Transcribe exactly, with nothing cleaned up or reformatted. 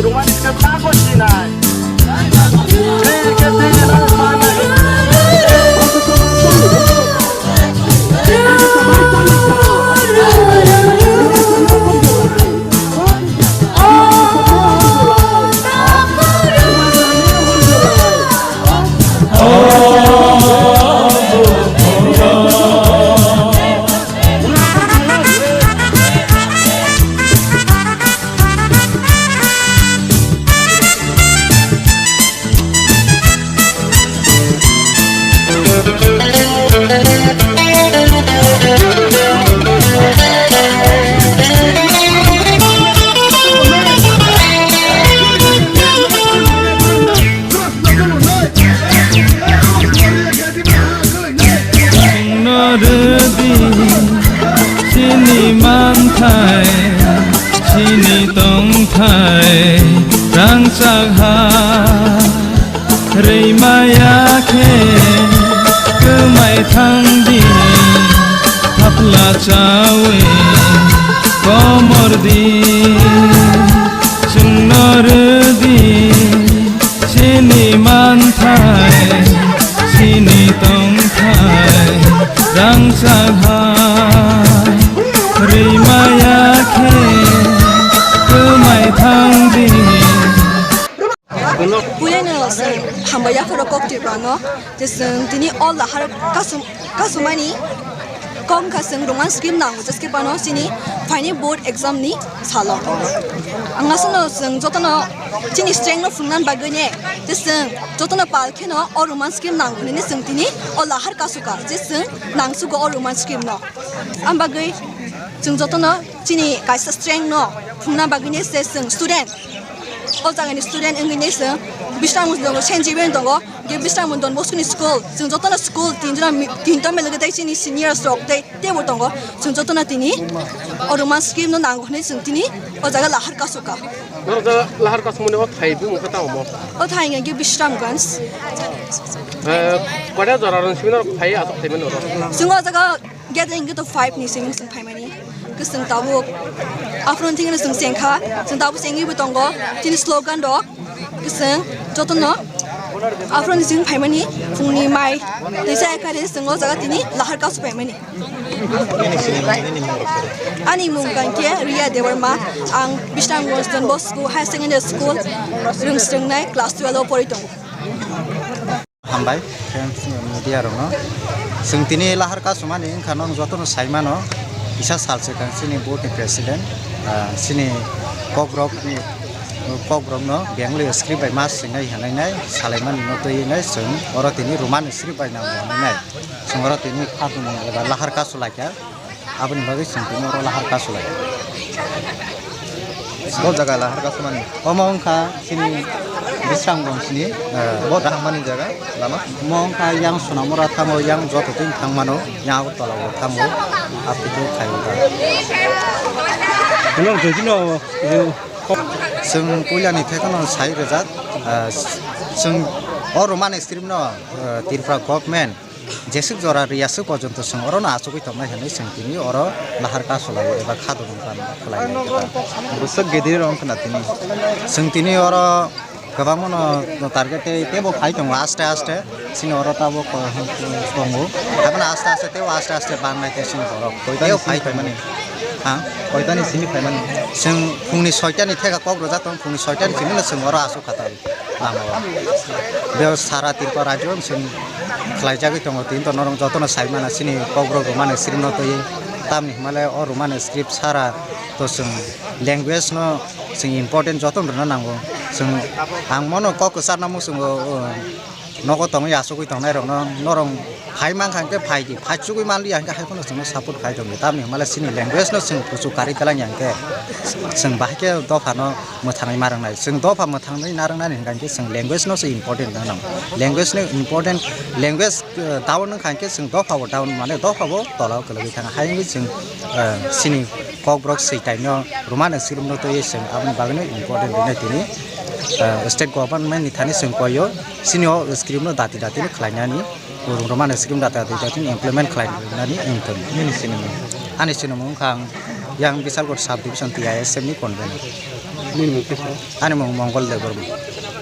Romani script ta ko sinai. Tei ke tei ke ta ko sinai. Chwngno rwdi chini manthai, chini tongthai rangchak ha. Rwi maya khe kwmai thangdi, thapla chawi komor di. Chwngno rwdi chini manthai, chini tongthai rangchak ha. Rwi maya khe kwmai thangdi. Puilano chwng hambai yapharo kok twiprano, je chwng tini o lahar kasum-, kasumani kok wngkha chwng Roman script nango, jeske pano chini phaini board exam ni salo. Ang aswkno chwng jotono chini strength no phunukna bagwi ne, je chwng jotono pal kheno o Roman script nango hinwi chwng tini o lahar kasuka, je chwng nangsugo o Roman script no. Am bagwi chwng jotono chini kaisa strength no phunukna bagwi ne se chwng student. O jagani student wngwi ne chwng Bisramganj tongo, Saint Xavier tongo, je Bisramganj Don Bosco ni school. Chwng jotono school tinjona mi-, tinta melaga tei chini seniors rok tei tebo tongo. Chwng jotono tini o Roman script no nango hinwi chwng tini o jaga lahar kasuka. Nang jaga lahar kasumani o thai bumung khe tamo? O thai hwnkhe Bisramganj. Eh, koita jora rok simi norok phai aswk phaimani oro? Chwng o jaga gathering khe to five ni simi chwng phaimani. Khe chwng tabuk aphuru thwngwi chwng chengkha, chwng tabuk chengwi bo tongo. Chini slogan rok khe chwng jotono aphuru chwng phaimani, phungni mai tisa ekari chwng o jaga tini lahar kasu phaimani. Ani mung kangkhe Ria Debbarma, ang Bisramganj Don Bosco Higher Secondary School rwng swrwngnai class twelve o pori tongo. Hambai, friends, media rokno. Chwng tini lahar kasumani wngkha, nong jotono saimano, kisa sal swkang chini board ni president, ah, chini kokrok ni, kokrokno Bengali script bai ma swinai hinwi nai salaimani no twi nai chwng oro tini Roman script bai nang nai. Chwng oro tini kha tongmung eba lahar kasu laikha. Aboni bagwi chwng tini oro lahar kasu lai. Bo jaga lahar kasumani. Omo wngkha chini Bisramganj ni, eh, bo dahmani jaga lama. Omo wngkha yang Sonamura thango, yang joto twi thangmano, yang Agartala o thango. Aphi bo khaio da. Hello, jojo no. Chwng puilani thekheno sai rwjak, eh, chwng o Roman script no, eh, Tripura government jeswk jora riyaswk porjonto chwng orono achugwi tongnai hinwi chwng tini oro lahar kasu laio eba khadonong khlainai khe ta. Bwswk gedri rok wngkha na tini? Chwng tini oro kwbangmano target tei teibo phai tongo aste aste. Chini oro tabuk tongo. Haikhe aste aste teibo aste aste bangnai khe chini borok. Koitani teibo phai simi tongmani? Ha? Koitani simi phaimani? Chwng phungni soitani theka kok rwjak tongo, phungni soitani simi no chwng oro achuk kha ta. Lama o. Beo sara Tripura rajyo chwng khlaijagwi tongo, tini to norok jotono sai mano chini kokrok rwmani script no twi. Tamni hwnmale o rwmani script sara to chwng language no chwng important jotono rwna nango. Chwng ang mono kok kwcharna muchungo, o, nogo tongwi achugwi tongnai rokno norok phai mankha hwnkhe phai di, phai chugwi manliya hwnkhe hai phano chwngno support khai tongdi. Tamni hwnmale chini language no chwng kuchuk karwi twlang ya hwnkhe chwng bahai khe dopha no mwthangwi ma rwngnai. Chwng dopha mwthangwi na rwngnani hwnkha hwnkhe chwng language no se important wngna nango. Language no important, language, eh, down wngkha hwnkhe chwng dopha bo down, mane dopha bo tola o kwlwgwi thangkha. Hai wngwi chwng, eh, chini kokborok switang no Roman script no twiwi chwng aboni bagwi no important rinai tini, eh, state government ni thani chwng koi o chini o script no dati dati no khlainani. Roman script data data implement khlai nani wngthung. Nini sinimung? Ani sinimung wngkha ang yang Bisalgor sub division T I S F ni convener. Ani mung Mongol Debbarma.